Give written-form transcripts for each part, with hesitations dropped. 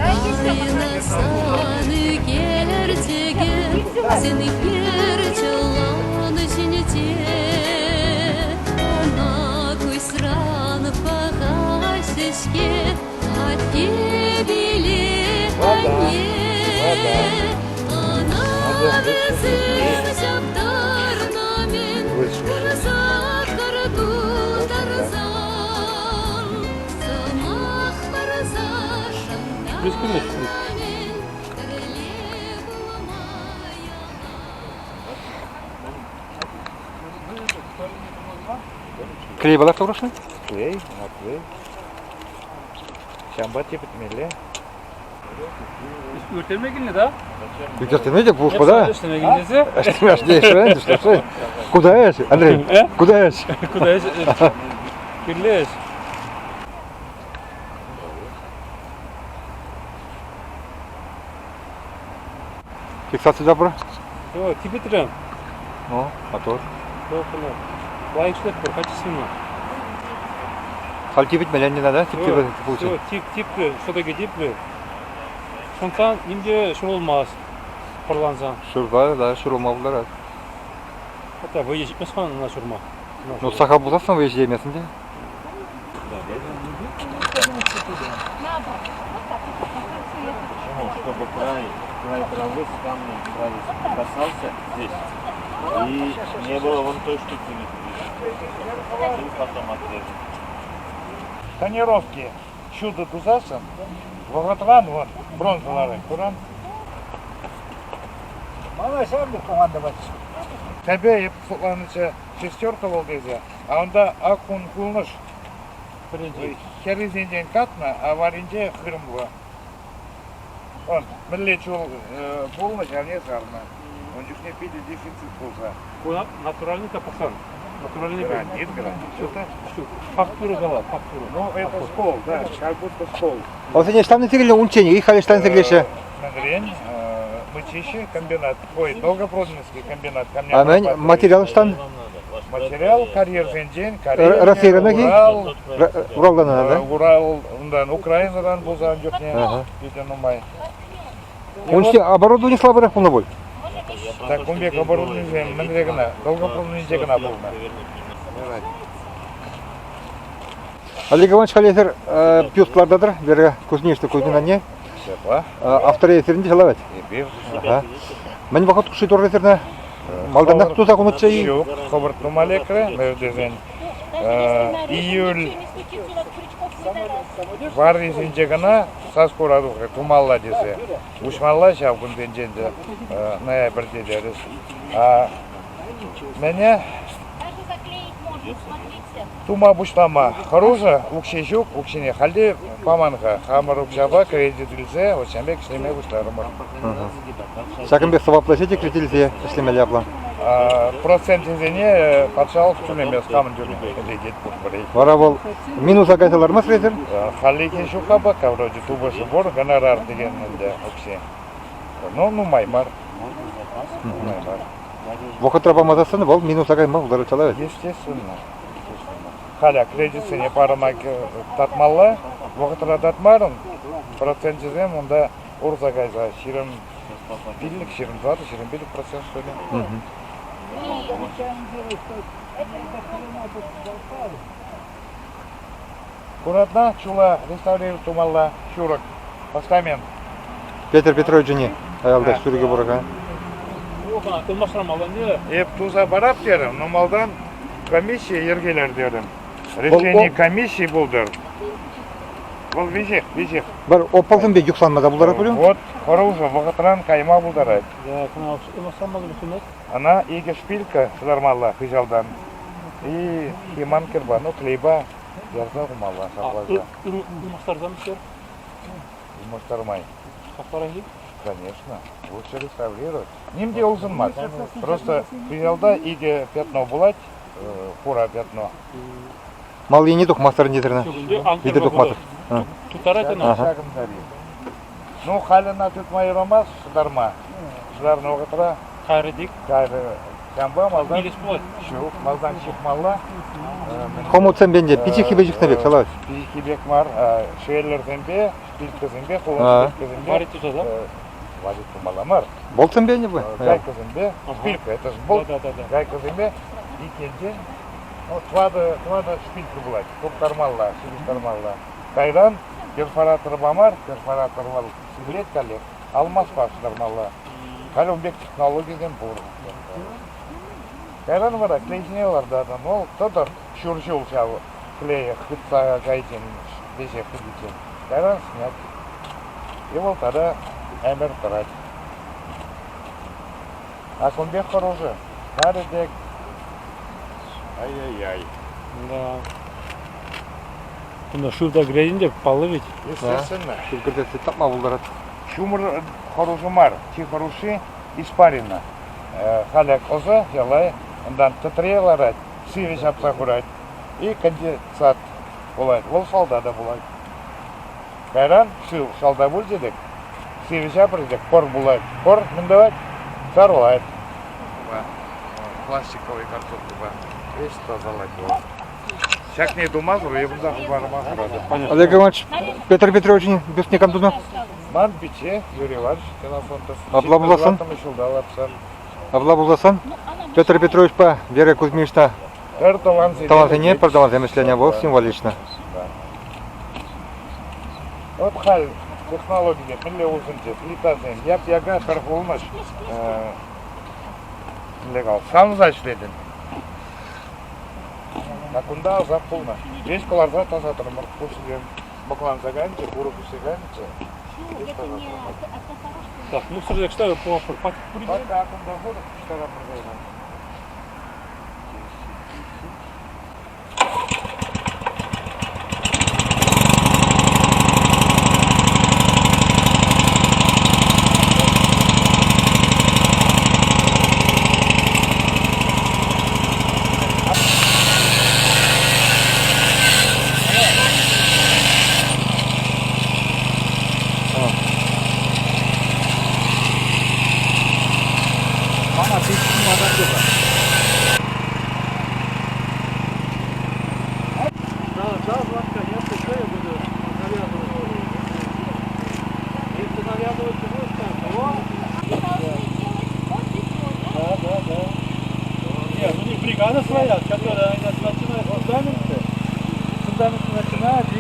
Кайнӑ сан ӳкерчӗкӗ сенкер чӑлан ҫинче. Ӑна куҫран пӑхаҫҫӗ-ҫке атте пиле анне. Ӑна вӗсем ҫаптарнӑ-мӗн, курса тутарсан. Сӑмах парса шантарнӑ-мӗн, пӗрле пулма ялан. Клей была хорошая? Клей, на клей. Ҫампа типӗтмелле. Ӳртерме килнӗ, да? Ӳкертеме те пулӑшма да? Ӗҫлеме килнӗ Ӗҫлеме, Куда ӗҫ, Андрей? Куда ӗҫ? Куда ӗҫ? Кирлӗ ӗҫ. Фиксаци добро? Все, типӗтрӗм. Ну, мотор. Лайӑх ӗҫлетпӗр, качественно. Халь типӗтмелле не надо, тип-типӗ получится. Все, тип-типлӗ, все-таки типлӗ. Шӑнтсан ним те ҫурӑлмасть, пӑрлансан. Ҫурпа, да, ҫурӑлма пултарать. Хотя вӑйӗ ҫитмест ман ӑна ҫурма. Ну, саха пулсассӑн вӑйӗ ҫитейместӗн те. Почему? Чтобы край, край травы с камнем сразу соприкасался здесь. И не было вон той штуки видно. И потом отрежем. Тонировки ҫутӑ тусассӑн вӑхӑтран вон бронза ларать, куран. Мана ҫав пек командовать. Тӗпе эп шутланӑччӗ шестерка вӑл тесе, а унта ак ун хулӑнӑш хӗррисенчен катнӑ, а варринче хырӑмлӑ. Он мӗнле чул пулнӑ, ҫавне сарнӑ. Ун чухне питӗ дефицит пулса. Ку натуральный та пӑхсан. Натуральный Гранит, гранит. Фактура кала, фактура. Ну, это скол, да, как будто скол. Вӗсене ӑҫтан илсе килнӗ унччен, их халь ӑҫтан илсе килеҫҫӗ? Мӗнрен Мытищи комбинат, ой, Долгопрудненский комбинат. А мӗн материал ӑҫтан? Материал карьерсенчен, Карелия, Россиянӑки? Урал, Уралдан, да? Урал, унтан Украинӑран пулсан чухне питӗ нумай. Унччен оборудование слабырах пулнӑ пуль? Так ун пек оборудованисем мӗнре кӑна, Долгопрудненче кӑна пулнӑ. Олег Иванович халь эсир бюст лартатӑр, Вера Кузнечна Кузьминанне. Ҫапла. Авторӗ эсир ҫалавать. Эпир. Мӗн вӑхӑт хушши турӑр эсирне? Малтанах туса хунӑччӗ-и? Ҫук, хӑвӑрт тума лекрӗ, мӗш тесен. Июль варрисенче кӑна сас-хура тухрӗ, тумалла тесе. Уҫмалла ҫав кунсенчен те ноябрьте терӗҫ. А мӗне тума пуҫлама хӑрушӑ, укҫи ҫук, укҫине халь те паман-ха. Хамӑр укҫапа кредит илсе вот ҫавӑн пек ӗҫлеме пуҫларӑмӑр. Ҫакӑн пек сӑваплӑ ӗҫе те кредит илсе ӗҫлемелле апла? Проценчӗсене патшалӑх тӳлемест, хамӑн тӳлет пур-пӗрех. Вара вӑл минуса кайса лармасть эсир? Хальлӗхе ҫук-ха пока, вроде тупӑшӗ пур, гонорар деген ӗнтӗ укҫи. Но нумай мар. Нумай мар. Вӑхӑтра памасассӑн вӑл минуса кайма пултарать чалавать. Естественно. Халӗ кредитсене парӑма татмалла, вӑхӑтра татмарӑн, проценчӗсем унта урса кайса 25, 24, 25% что ли. Куратна чула реставрировать тумалла ҫурӑк постамент. Петр Петровичӗне аялта сӳрӗкӗ пур-ха. Эп туса парап терӗм, но малтан комиссия йӗркелер терӗм. Решение комиссии пултӑр. Вӑл веҫех, веҫех. Бір опалсем пек юхсанма та пултарать пуль? Вот, хӑрушӑ вӑхӑтран кайма пултарать. Ӑна икӗ шпилька шӑтармалла хыҫалтан. И химанкерпа, ну клейпа ярса хумалла сапласа. Ылмаштарсан все? Ылмаштармай. Хакларах-и? Конечно. Лучше реставрировать. Ним те улшӑнмасть. Просто хыҫалта икӗ пятно пулать, хура пятно. Мал енне тухмастӑр ӗнтӗ Витӗр тухмастӑр. Тутарать ӑна. Ҫакӑнтари. Ну, халь ӑна тытма юрамасть, шӑтарма. Шӑтарнӑ вӑхӑтра Кайрӗ тик. Кайрӗ. Ҫавӑнпа малтан Килес пулать. ҫук, малтан ҫыхмалла. Хомутсем пенде пиҫиххипе ҫыхнӑ пек салат. Пиҫиххи пек мар, швеллерсемпе, шпилькӑсемпе, хулӑн шпилькӑсемпе. Варить туса, да? Варить тумалла мар. Болтсемпе не вы? Гайкӑсемпе, шпилька, это же болт. Гайкӑсемпе ик енчен ну, тӑватӑ, тӑватӑ шпилька пулать. Турттармалла, ҫыпӑҫтармалла. Кайран перфораторпа мар, перфоратор вӑл сивлет каллех, алмазпа шӑтармалла. Халь ун пек технологисем пур. Кайран вара клей ҫине лартатӑн. Вӑл тӑтӑр ҫур ҫул ҫав клее хытса кайиччен, веҫех хытиччен. Кайран снять. И вӑл тата ӗмӗр тӑрать. А кун пек хӑрушӑ. Халӗ тек ай-яй-яй. Да. Кунта шыв та кӗрет ӗнтӗ, паллӑ ведь. Естественно. Шыв кӗртесси тапма пултарать. Ҫумӑр хӑрушӑ мар. Чи хӑрушши испарина. Халӗ ӑсӑ ялай, унтан тӗтре ларать, сивӗ ҫапса хурать. И конденсат пулать. Вӑл шалта та пулать. Кайран шыв шалта пулчӗ тӗк, сивӗ ҫапрӗ тӗк, пӑр пулать. Пӑр мӗн тӑвать? Сарӑлать. Пластиковый картошкӑпа веҫ тасалать вӑл. Ҫакне тумасӑр йӑпӑнса хӑпарма хӑратӑп. Олег Иванович, Петр Петровичӑн бюстне кам тунӑ? Ман пичче Юрий Иванович Ксенофонтов. Апла пулсан? ҫулта лапсан. Апла пулсан Петр Петровичпа Вера Кузьминична пӗр тӑвансене, тӑвансене пӗр тӑвансем ӗҫленӗ вӑл символично. Вот халь технологине мӗнле улшӑнчӗ? Плитасем яп-яка пӗр хулӑнӑш мӗнле кал, савӑнса ӗҫлетӗн. А кунта асап пулнӑ. Веҫ кӑларса тасатрӑмӑр. Курсисем мӑкланса кайнӑччӗ, курӑк ӳссе кайнӑччӗ. Веҫ тасатрӑмӑр. Так, мусор я читаю по Пока кунта хурӑк пуҫтаратпӑр кайран. Мана пиччӗн малтан тухать. Да, да, Владка, я что я буду навязывать. Если навязывать ты будешь, то Да, да, да. Нет, у них бригада своя, которая они начинает с фундамента. С фундамента начинает и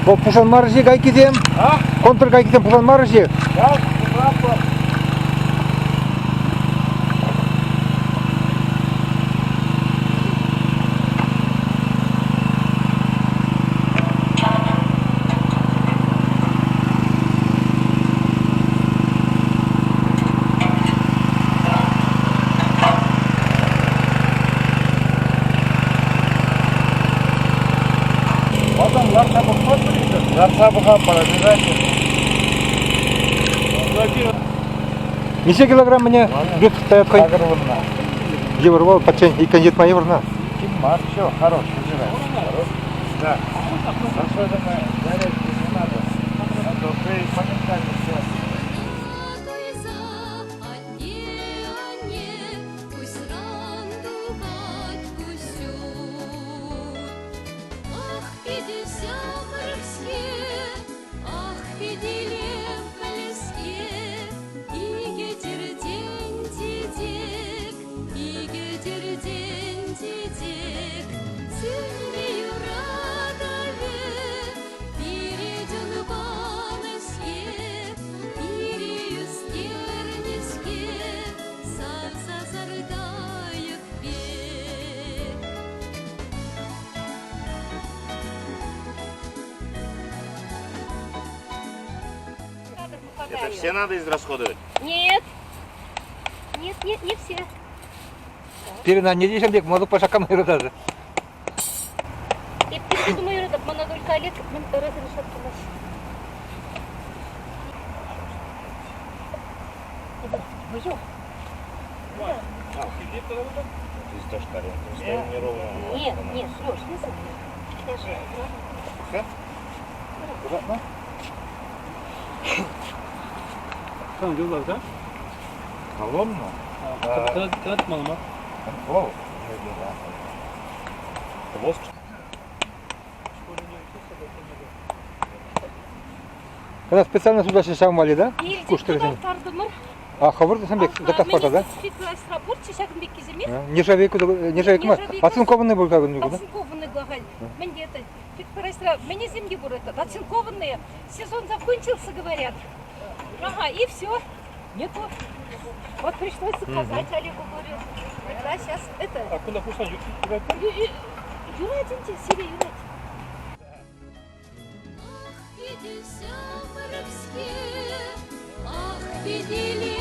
Вӑл пушанмарӗ-ши гайкисем? Контр гайкисем пушанмарӗ-ши? Потом ларца пӑхмастӑр Ларса пӑхатпӑр обязательно. Миҫе килограмм мне бюст стоят хӑй? Сакӑр вунна. Йывӑр вӑл, пӗччен иккӗн йӑтма йывӑр-на. Ким мар, все, хорош, выбирай. Хорош. Да. Особенно горячки не надо. А то ты моментально все. Ах, 50 ах, Это все надо израсходовать? Нет. Нет, нет, не все. Пирӗн анне те ҫав пек мӑнукпа шаккама юратать. Эп пирки тума юратап, мана только Олег мӗн разрешать тумасть. Нет, нет, Леш, не забыл. Даже Аккуратно. Tamam diyorlar da. Колонну? Кӑтартмалла мар. О, Воск. Когда специально сюда ҫавмали, да? Куштӑрсем. Тартӑмӑр. А хӑвӑр пек заказ парса, да? Ҫакӑн пек кисеме. Нержавейку, нержавейку мар. Нержавейка. Оцинкованный был так, да? Оцинкованный глаголь. Мне это, мне земли будут, это, оцинкованные. Сезон закончился, говорят. Ага, и все. Нету. Вот пришлось заказать Олегу, говорю. Тогда сейчас это... А куда пусть Юрать, себе юрать. Ах, виделся Ах, видели.